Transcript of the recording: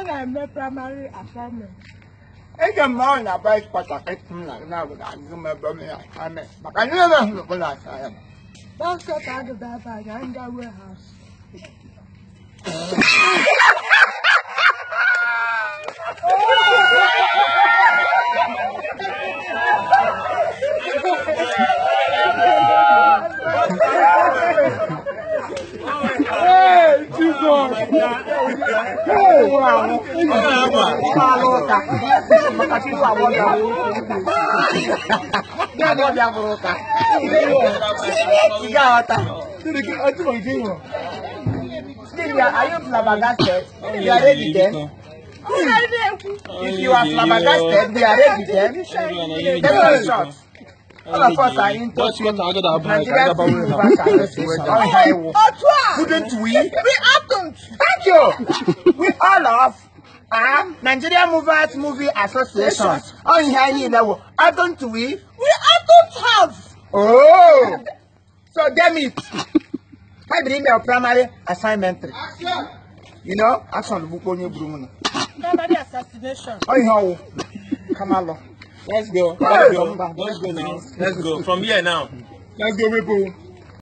Na-eme primary assignment. Ege m ọ na-agba ịkpọta m na na-agụ m ebe m ya assignment maka ndị ebe ahụ n'okpuru assignment. Basket agụba ebe a na nga warehouse. Hey, Jesus! Hey! Are you flabbergasted? You are ready then? If you are flabbergasted, we are ready then. Let us short. All of us are into Nigerian Movers Association. Couldn't we? We haven't. Thank you. We all of are Nigerian Movers Movie Association. Oh, yeah, haven't we? We haven't have. Oh. So damn it. I bring your primary assignment. You know, action book on your broom. Primary assassination. Oh, yeah. Come on. Let's go. Let's go. Let's go now. Let's go. From here now. Let's go, people.